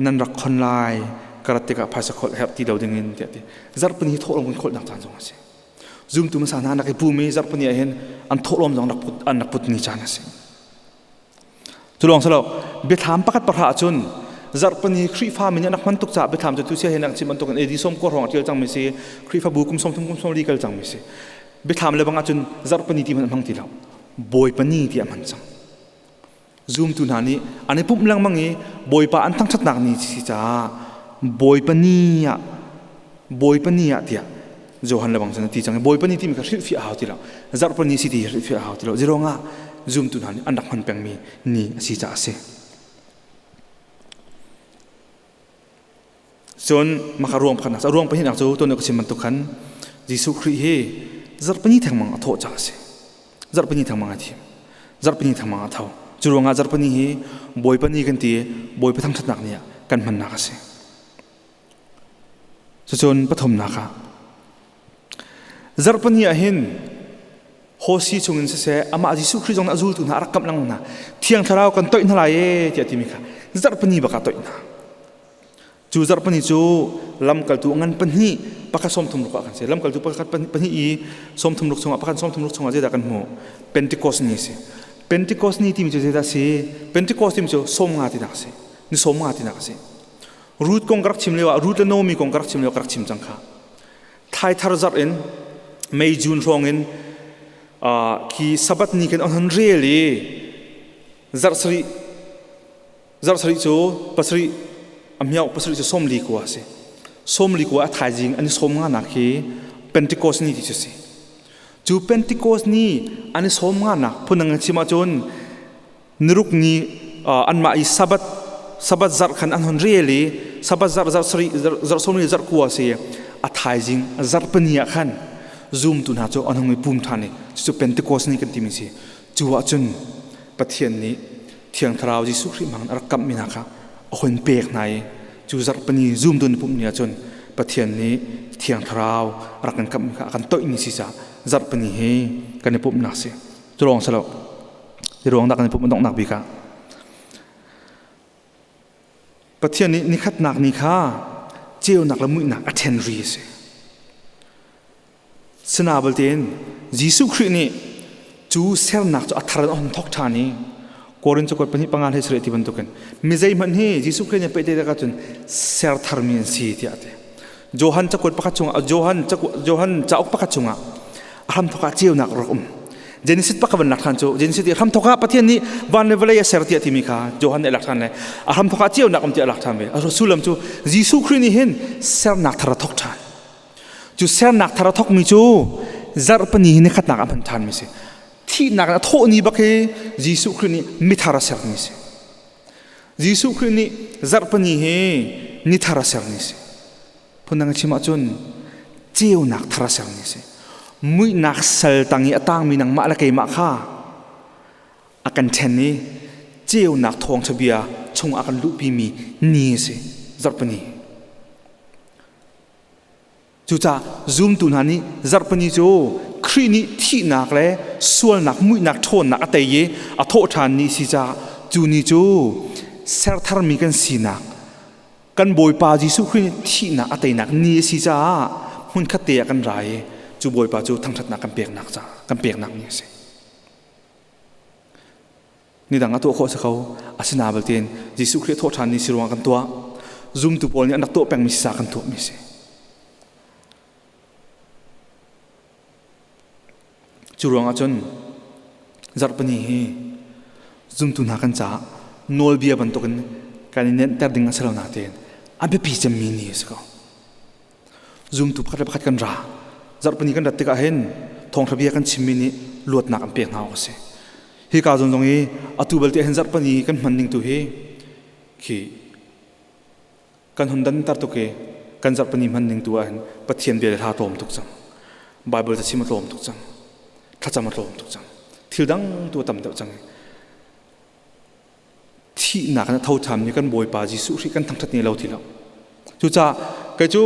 nan rak khon lai ka rat tikah phaisa kholh herh ti lo dingin tiah ti. Zarhpini hi thawhlawm kan kholhnak caan zong a si. Zumtu hmasa hna an rak i pum i zarhpini ah hin an thawhlawm zong an rak put ni caan a si. Cu lawng si lo, biathlam pakhat pahra ahcun zarhpini Khrihfa mi nih an rak hman tuk caah biathlam cu tusia hin an chim bantuk in AD sawm kua hrawng a ṭial cangmi si, Khrihfabu kum 30 kum 40 kal cangmi si. Biathlam le bang ahcun zarhpini ti hmanh an hmang ti lo. Bawipa ni ti a hman cang. Zumtu hna nih an i pumh lengmang i Bawipa an thangṭhatnak ni si caah Bawipa ni ah Bawipa ni ah tiah Johan le bang cun a ti cang i Bawipa ni timi kha hrilhfiah a hau ti lo. Zarhpi ni si ti hrilhfiah a hau ti lo. Zeiruangah zumtu hna nih an rak hman pengmi ni a si caah a si. Cun maka ruang pakhatnak a ruang pahnihnak cu tuan ka chim bantuk khan Jesuh Khrih hi zarhpini thengmang a thawh caah a si. Zarhpini thengmang a thim. Zarhpini thengmang a tho. Cu ruangah zarhpini hi Bawipa ni kan ti i Bawipa thangṭhatnak ni ah kan hmannak a si. Cucun pathumnak ah zarhpini ah hin Hosi chungin siseh amah Jesuh Khrih zong nih a zultu hna a rak kamh lengmang hna. Thiang Thlarau kan toih hna lai ee tiah timi kha zarhpini bak ah toih hna. Cu zarhpini cu lamkaltu ngan pahnih pakhat sawmthum ruk ah kan si. Lamkaltu pakhat pahnih i sawmthum ruk chungah pakhat sawmthum ruk chungah zeidah kan hmuh? Pentecost ni a si. Pentecost ni timi cu zeidah a si? Pentecost timi cu sawmnga tinak a si. Ni sawmnga tinak a si. Ruth kong ka rak chim lio ah Ruth le Naomi kong ka rak chim lio ka rak chim cang kha. Thaithar zarh in May June hrawng in khi Sabbath ni khin an hon rel i zarh sarih zarh sarih cu pasarih a miau pasarih cu sawmli kua a si. Sawmli kua a thaizing an i sawm nga nak hi Pentecost ni ti cu si. Cu Pentecost ni an i sawm nga nak phun an chim ahcun niruk ni anmah i Sabbath Sabbath zarh khan an hon rel i Sabbath zarh zarh sarih zarh sawmli zarh kua si a thaizing zarh pani ah khan zumtu hna cu an hung i pum ṭhan i cucu Pentecost ni kan timi si cu ahcun Pathian nih Thiang Thlarau Jesuh Khrih hmang in a rak kamhmi hna kha a hun pek hna i cu zarh pani zumtu na pumh ni ahcun Pathian nih Thiang Thlarau a rak kan kamhmi kha a kan toih ni si caah zarh pani hi kan i pumhnak si cu lawng si lo Hi ruang dah kan i pumh a donghnak bik ah Pathian nih nikhatnak ni kha ceunak le muihnak a ṭhen ri a si. Sina belte Jesuh Khrih nih cu sernak cu a thar in a hung thawk ṭhan i Korin cakuat pahnih panga hlei sarih ti bantukin mi zeihmanh hi Jesuh Khrih nih pehtlaih tak ahcun ser tharmi an si tiah a ti. Johan cakuat pakhat chungah Johan Johan cauk pakhat chungah a hramthawk ah ceunak rak um. Genesis pakhat van lak ṭhan cu Genesis i hramthawk ah Pathian nih van le vawlei a ser tiah timi kha Johan nih a lak ṭhan le a hramthawk ah ceunak um tiah a lak ṭhan ve. A sullam cu Jesuh Khrih nih hin sernak thar a thawk ṭhan. Cu sernak thar a thawkmi cu zarhpini hi nikhatnak ah hman ṭhanmi si. Thihnak in a thawh ni bak hi Jesuh Khrih nih mithar a sermi si. Jesuh Khrih nih zarhpini hi ni thar a sermi si. Phundang chim ahcun ceunak thar a sermi si. Muihnak sal tang i a tangmi nangmah le keimah kha a kan ṭhen i ceunak thawngṭha bia chung a kan luhpimi ni a si. Zarhpini. Cucaah zumtu hna nih zarhpini cu Khrih nih thihnak le sualnak muihnak ṭhawnnak a tei i a thawhṭhan ni si caah cu ni cu sertharmi kan sinak kan Bawipa Jesuh Khrih nih thihnak a teinak ni a si caah hmunkhat te ah kan ra i cu Bawipa cu thangṭhatnak kan peknak caah kan peknak ni a si. Nidang a tuah khawh si ko. Asina belte Jesuh Khrih thawhṭhan ni si ruangah kan tuah. Zumtu pawl nih an rak tuah pengmi sisa kan tuahmi si. Cu ruangah cun zarhpini hi zumtu hna kan caah nawlbia bantukin kan i nenhter ding a si lo natein a biapi cemmi ni a si ko. Zumtu pakhat le pakhat kan ra. Zarhpini kan rat tikah hin thawngṭha bia kan chimmi nih luatnak an pek hna awk a si. Hi ka zawn zong i atu belte hin zarhpini kan hman ning tu hi khi kan hun dantar tuk i kan zarhpini hman ning tu ah hin Pathian bia le hla tlawm tuk cang. Bible cachim a tlawm tuk cang. Thlacam a tlawm tuk cang. Thil dang tu a tam deuh cang. Thihnak in a tho ṭhanmi kan Bawipa Jesuh Khrih kan thangṭhat ni lo ti lo. Cucaah kei cu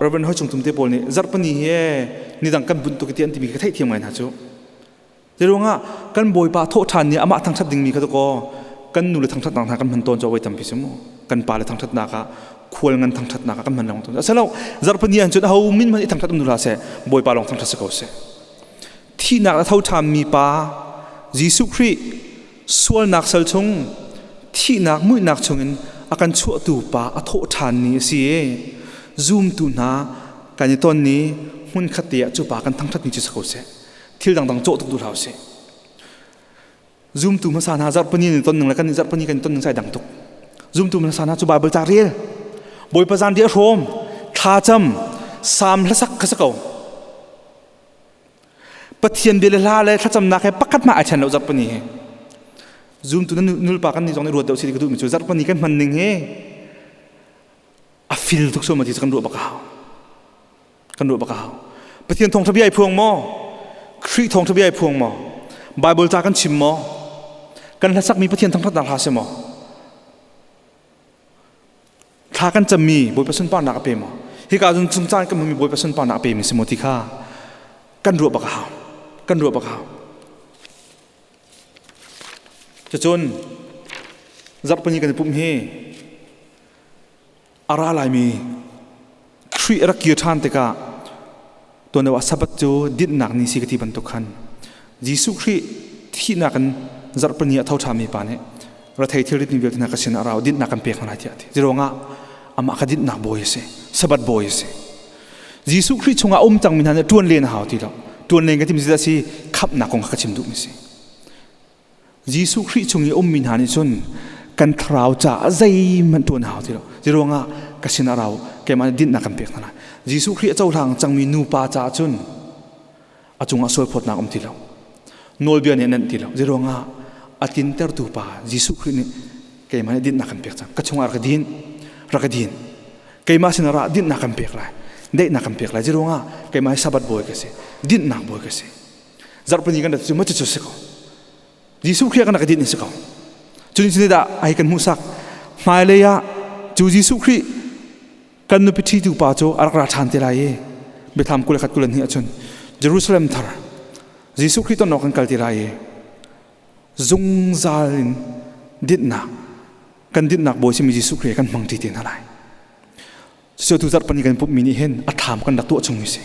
Reverend Hoi Cung Tum te pawl nih zarhpini hi nidang kan bunh tuk ti an timi ka theihthiam ngai hna cu. Zeiruangah kan Bawipa thawh ṭhan ni amah thangṭhat dingmi kha ko kan nu le thangṭhatnak hna kan hman tawn cu voi tampi si mu. Kan pa le thangṭhatnak ah khual ngan thangṭhatnak ah kan hman lengmang tawn. Asilo zarhpini an cun aho min hmanh i thangṭhat um nu hlah seh Bawipa lawng thangṭhat si ko seh. Thihnak a tho ṭhanmi pa Jesuh Khrih sualnak sal chung thihnak muihnak chungin a kan chuahtu pa a thawh ṭhan ni a si i zumtu hna kan i ton ni hmunkhat te ah cu pa kan thangṭhat ni cu si ko seh. Thil dangdang cawh tuk duh hlah usih. Zumtu hmasa hna zarhpini in ton ning le kan zarhpini kan ton ning sai dang tuk. Zumtu hmasa hna cu Bible ca rel, Bawipa zan di a hrawm, thlacam, sam hlasak kha si ko. Pathian bia le hla le thlacamnak he pakhat hmah ai ṭhen lo zarhpini hi. Zumtu na nulpa kan nih zong nih ruat deuh si ti ka duhmi cu zarhpini kan hman ning hi a fil tuk suam ti cu kan ruah bak a hau. Kan ruah bak a hau. Pathian thawngṭha bia ai phuang maw? Khrih thawngṭha bia ai phuang maw? Bible ca kan chim maw? Kan hlasakmi Pathian thangṭhatnak hla si maw? Thla kan cammi Bawipa sunparnak a pe maw? Hika cun chung caan kan hmumi Bawipa sunparnak a pemi si maw ti kha kan ruah bak a hau. Kan ruah bak a hau. Cucun zarhpini kan i pumh hi a ra laimi Khrih a rak kir ṭhan tikah tuan deuh ah Sabbath cu dinhnak ni si ka ti bantuk khan Jesuh Khrih thihnak in zarhpini a tho ṭhanmi pa nih rethei thilrit mi vialte hna ka sin ah ra u dinhnak kan pek hna lai tiah a ti. Zeiruangah amah kha dinhnak bawi a si, Sabbath bawi a si. Jesuh Khrih chungah um cangmi hna nih ṭuan len a hau ti lo. Ṭuan len ka timi cu si khamhnak kong kha ka chim duhmi si. Jesuh Khrih chung i ummi hna nih cun kan thlarau caah zeihmanh ṭuan a hau ti lo. Zeiruangah ka sin ah rau keimah nih dinhnak kan pek hna lai. Jesuh Khrih a cohlang cangmi nupa caah cun a cungah sualphawtnak um ti lo. Nawlbia nih a nenh ti lo. Zeiruangah a tlintertu pa Jesuh Khrih nih keimah nih dinhnak kan pek cang. Ka chungah rak ka din, rak ka din. Keimah sinah ra dinhnak kan pek lai. Daihnak kan pek lai. Zeiruangah keimah hi Sabbath bawi ka si. Dinhnak bawi ka si. Zarhpini kan rat cu ma cucu si ko. Jesuh Khrih kan rak din si ko. Cu ni dah ai kan hmuhsak. Hmailei ah cu Jesuh Khrih kan nupi ṭhitu pa cu a rak ra ṭhan te lai i Biathlam 21 22 ahcun Jerusalem thar Jesuh Khrih ton awk kan kal ti lai i zungzal in dinhnak kan dinhnak bawi simi Jesuh Khrih kan hmang ṭi te hna lai. Cucu tu zarhpani kan pumhmi nih hin a thlam kan rak tuah chungmi si.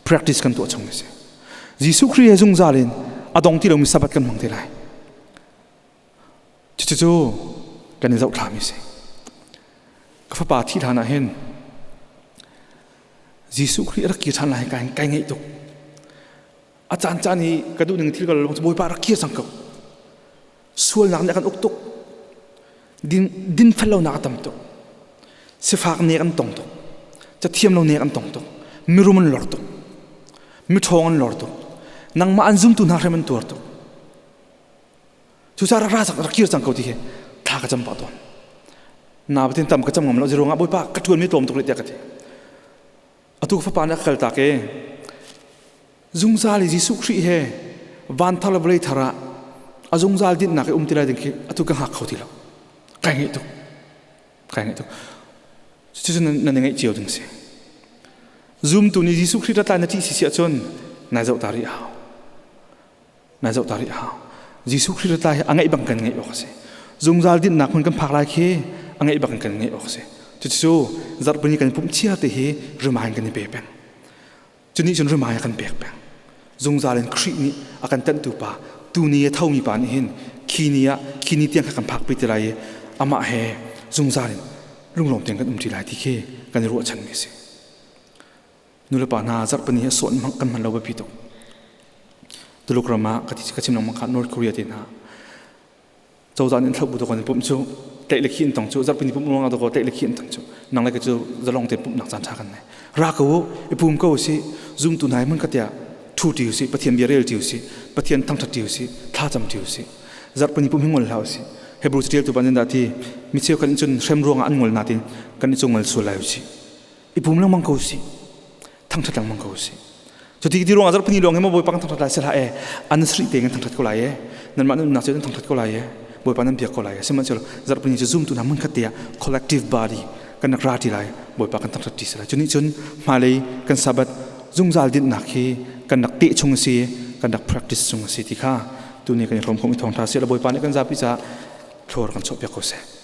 Practice kan tuah chungmi si. Jesuh Khrih he zungzal in a dong ti lomi Sabbath kan hmang te lai. Cucu kan i zohthlami si. Ka fapa thih hlan ah hin Jesuh Khrih rak kir ṭhan lai kai kai ngaih tuk. A caan caan i ka duh ning thil ka lawng cu Bawipa rak kir cang ko. Sualnak nih a kan uk tuk. Din, dinfel lonak a tam tuk. Sifak nek an tong tuk. Cathiam lo nek an tong tuk. Mirum an lor tuk. Miṭhawng an lor tuk. Nangmah an zumtu hna hrem an tuar tuk. Cucaah rak ra rak kir cang ko ti hi thla ka cam pah tawn. Na batin tam ka cam ngam lo ziruangah Bawipa ka ṭuan mi tlawm tuk rih tiah ka ti. Atu ka fapa nih a ka kaltak i zungzal i Jesuh Khrih he van thar le vawlei thar ah a zungzal dinhnak i um ti lai ding khi atu ka hngak kho ti lo. Kai ngaih tuk. Kai ngaih tuk. Cucu nan i ngaih cio ding si. Zumtu nih Jesuh Khrih rat lai na ṭih si si ahcun nai zoh ta rih a hau. Na zoh ta rih a hau. Jesuh Khrih rat lai hi a ngaih bang kan ngaih awk a si. Zungzal dinhnak hmun kan phak lai khi a ngaih bang kan ngaih awk a si. Cucu zarhpini kan pumh chia te hi remind kan i pe peng. Cu nih cun remind a kan pek peng. Zungzal in Khrih nih a kan tanhtu pa, tuni a thomi pa nih hin khi ni ah khi ni tiang kha kan phakpi ti lai i amah he zungzal in lunglawm tein kan um ṭi lai ti khi kan i ruahchanmi a si. Nulepa hna zarhpini hi sawh kan hman lo biapi tuk. Tuluk ram ah ka chim lengmang kha North Korea te hna cozah nih an thlauh bu kan pumh cu tlaih le khi an tong cu zarhpini pumh ruangah dakaw tlaih le khi an tong cu nang le ka cu zalong te pumhnak caan ṭha kan nei ra ko u i pum ko si zumtu hna hmun ka tiah thu ṭi usih Pathian bia rel ṭi usih Pathian thangṭhat ṭi usih thlacam ṭi usih zarhpini pumh hi ngol hlah usih Hebrew caṭialtu pa nih dah ti mi cheukhat nih cun hrem ruangah an ngol natin kan i cu ngol sual lai usih i pum lengmang ko usih thangṭhat lengmang ko usih cuti ti ruangah zarhpini lawng hi maw Bawipa kan thangṭhat lai sihlah e an sri te kan thangṭhat ko lai e nanmah nan umnak cu nan thangṭhat ko lai e Bawipa nan biak ko lai e sihmanhsehlaw zarhpini cu zumtu hna hmunkhat te ah collective body kan rak ra ṭi lai Bawipa kan thangṭhat ṭi si lai cu nih cun hmailei kan Sabbath zungzal dinhnak hi kan rak teh chung a si kan rak practice chung a si ti kha tuni kan i hrawm khawh mi thawngṭha si la Bawipa nih kan zapi caah thlawr kan chuahpiak ko seh.